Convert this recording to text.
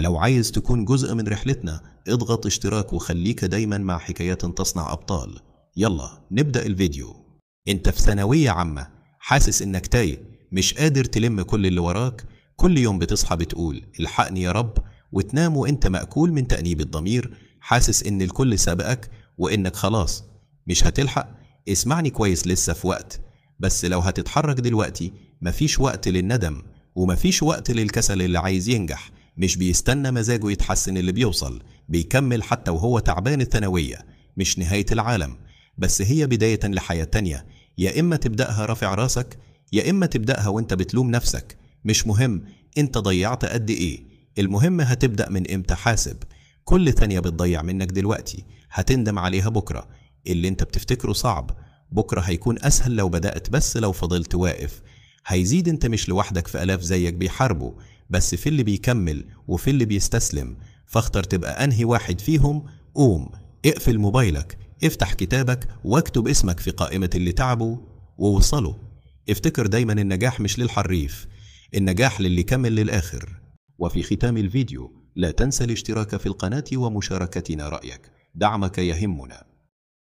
لو عايز تكون جزء من رحلتنا اضغط اشتراك وخليك دايما مع حكايات تصنع أبطال. يلا نبدأ الفيديو. انت في ثانوية عامة، حاسس انك تايه، مش قادر تلم كل اللي وراك، كل يوم بتصحى بتقول الحقني يا رب، وتنام وانت مأكول من تأنيب الضمير، حاسس ان الكل سابقك وانك خلاص مش هتلحق. اسمعني كويس، لسه في وقت، بس لو هتتحرك دلوقتي مفيش وقت للندم ومفيش وقت للكسل. اللي عايز ينجح مش بيستنى مزاجه يتحسن، اللي بيوصل بيكمل حتى وهو تعبان. الثانوية مش نهاية العالم، بس هي بداية لحياة تانية، يا إما تبدأها رافع راسك، يا إما تبدأها وانت بتلوم نفسك. مش مهم انت ضيعت قد ايه، المهم هتبدأ من امتى. حاسب، كل ثانية بتضيع منك دلوقتي هتندم عليها بكرة. اللي انت بتفتكره صعب بكرة هيكون أسهل لو بدأت، بس لو فضلت واقف هيزيد. انت مش لوحدك، في آلاف زيك بيحاربوا، بس في اللي بيكمل وفي اللي بيستسلم، فاختر تبقى أنهي واحد فيهم. قوم اقفل موبايلك، افتح كتابك، واكتب اسمك في قائمة اللي تعبوا ووصلوا. افتكر دايما النجاح مش للحريف، النجاح للي كمل للآخر. وفي ختام الفيديو لا تنسى الاشتراك في القناة ومشاركتنا رأيك، دعمك يهمنا.